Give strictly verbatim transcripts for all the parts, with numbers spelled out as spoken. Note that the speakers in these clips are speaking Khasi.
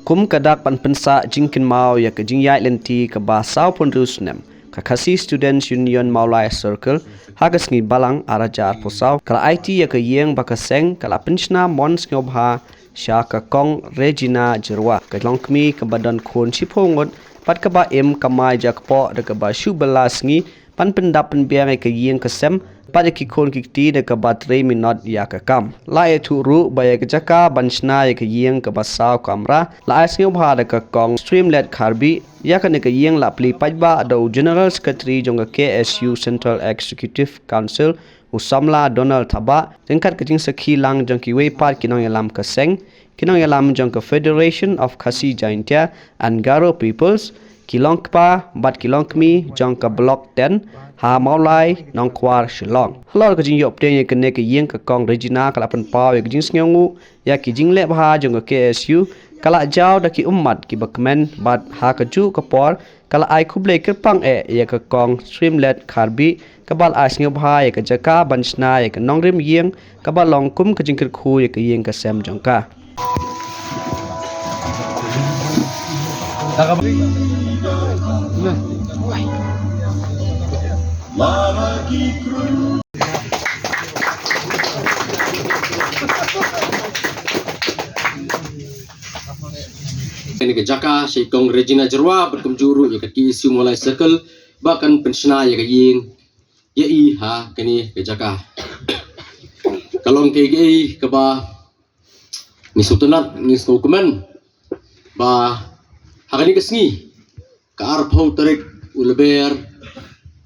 Kum ka dak ban pynsah jingkynmaw ïa ka jingïaid lynti kaba sawphew hynriew snem, ka Khasi Students Union Mawlai Circle, ha ka sngi Balang ar hajar arphew saw, ka la aiti ïa ka ïing ba ka seng ka la pynshna mon sngewbha sha ka Kong Regina Jyrwa, ka longkmie kaba don khun shiphew ngut, bad kaba im kamai jakpoh da kaba shu bylla sngi, ban pyndap pynbiang ïa ka ïing ka sem, bad ïa ki khun ki kti da kaba trei minot ïa ka kam. La ïathuh ruh ba ïa ka jaka ban shna ïa ka ïing kaba saw kamra, la ai sngewbha da ka Kong Streamlet Kharbi. Ïa kane ka ïing la plie paidbah da u General Secretary jong ka K S U Central Executive Council, u samla Donald Thabah, ryngkat ka jingsakhi lang jong kiwei pat ki nongïalam ka seng, ki nongïalam jong ka Federation of Khasi Jaintia and Garo Peoples, ki longkpa bad ki longkmie jong ka Block ten ha Mawlai, Nongkwar, Shillong. Halor ka jingïoh pdeng ïa kane ka ïing, ka Kong Regina ka la pynpaw ïa ka jingsngewnguh ïa ki jingleh bha jong ka K S U, ka la jaw da ki ummat kiba kmen, bad ha kajuh ka por ka la ai khublei kyrpang eh ïa ka Kong Streamlet Kharbi, kaba la ai sngewbha ïa ka jaka ban shna ïa ka nongrim ïing, kaba long kum ka jingkyrkhu ïa ka ïing ka sem jong ka. Kane ka jaka sha i Kong Regina Jyrwa bad kumjuh ruh ïa ka K S U Mawlai Circle ba kan pynshna ïa ka ïing ïa i ha kane ka jaka. Ka long kaei kaei kaba ngi sngewtynnat, ngi sngewkmen ba ha kane ka sngi, ka arphew tarik u Lber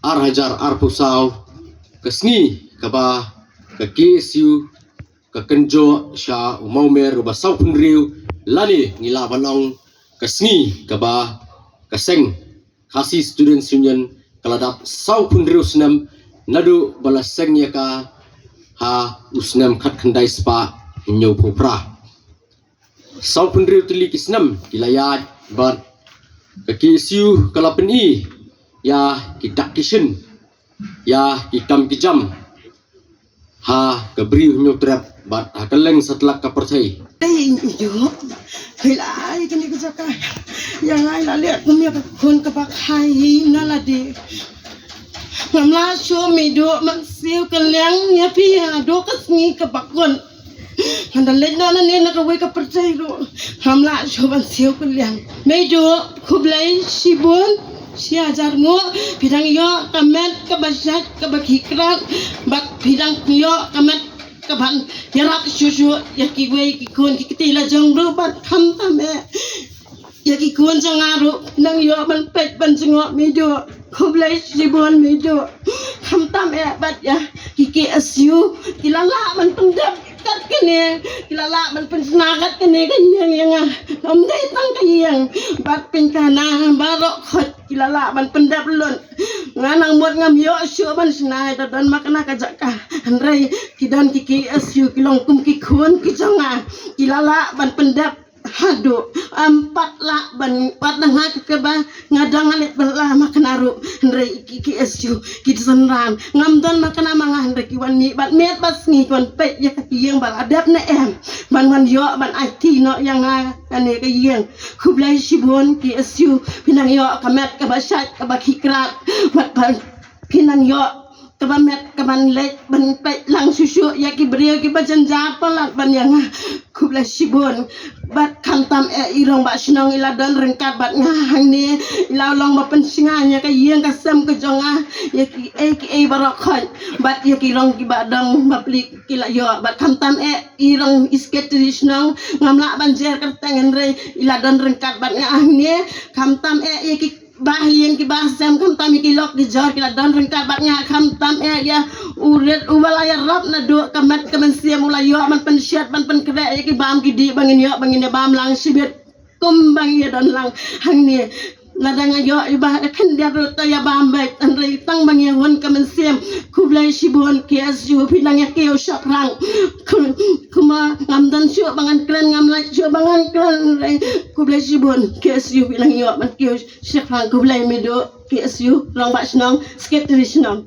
ar hajar arphew saw, ka sngi kaba ka K S U ka kynjoh sha u mawmer uba sawphew hynriew, lane ngi lah ban ong ka sngi kaba ka seng Khasi Students Union ka la dap sawphew hynriew snem naduh ba la seng ïa ka ha u snem khatkhyndai spah hynñiewphew phra. Sawphew hynriew tylli ki snem ki la ïaid bad ka K S U ka la pyni ïa ki dak ki shin, ïa ki kam ki jam ha ka Bri u Hynñiewtrep bad ha kylleng satlak ka pyrthei. Ei, ïoh. Hei la ai kane ka jaka. Ïa nga i la leh kum ïa ka khun kaba khie na lade. Ngam lah shuh Meiduh, man siew kylliang ïa phi haduh ka sngi kaba kut. Ngan da leit noh nangne na kawei ka pyrthei ruh. Ngam lah shuh ban siew kylliang. Meiduh, khublei shibun, shi hajar nguh, phi dang ïoh ka met kaba shait kaba khie krat, bad phi dang ïoh ka met kaban ïarap shuh shuh ïa kiwei ki khun ki kti la jong ruh, bad khamtam eh ïa ki khun jong nga ruh phi dang ïoh ban peit ban jngoh Meiduh. Khublei shibun Meiduh. Khamtam eh bad ïa ki K S U ki la lah ban pyndep kat kane, ki la lah ban pynshna kat kane ka ïing ïa nga. Ym dei tang ka ïing, bad pynkhana baroh khoit ki la lah ban pyndep lut. Nga nang mut ngam ïoh shuh ban shna, da don ma kane ka jaka. Hynrei ki don ki K S U ki long kum ki khun ki jong nga. Ki la lah ban pyndep haduh, ym pat lah ban, pat da nga kaba nga dang leit bylla ma kane ruh. Hynrei ki K S U ki synran, ngam don ma kane ma nga, hynrei ki wan mih bad miet bad sngi ki wan peit ïa ka ïing ba la dep ne em, ban wan ïoh ban aiti noh ïa nga kane ka ïing. Khublei shibun K S U, phi nang ïoh ka met kaba shait kaba khie krat, bad ban phi nang ïoh kaba met kaban leit ban peit lang shuh shuh ïa ki briew kiba jynjar palat ban ïa nga. Khublei shibun. Bad khamtam eh i rangbah shnong i la don ryngkat bad nga hangne, i la long ba pynshngaiñ ïa ka ïing ka sem ka jong nga, ïa kiei kiei baroh khoit, bad ïa ki rong kiba dang ba plik ki la ïoh. Bad khamtam eh i rong i secretary shnong, ngam lah ban jer kyrteng hynrei i la don ryngkat bad nga hangne. Khamtam eh ïa ki ba ha ïing ki ba ha sem, khamtam ïa ki lok ki jor ki la don ryngkat bad nga, khamtam eh ïa u rit uba la ïarap naduh ka met ka mynsiem, u la ïoh ban pynshet ban pynkhreh ïa ki bam ki dih ba ngin ïoh ba ngin ïa bam lang shibit kum ba ngin ïa don lang hangne. Lada nga ïoh ïa ba da khyndiat ruh to ïa bam beit, hynrei tang ba ngi hun ka mynsiem. Khublei shibun K S U, phi nang ïa kiew shaphrang. Khu-, kumba ngam don shuh ba ngan kren, ngam lait shuh ba ngan kren, hynrei khublei shibun K S U, phi nang ïoh ban kiew shaphrang. Khublei Meiduh, K S U, rangbah shnong, secretary shnong.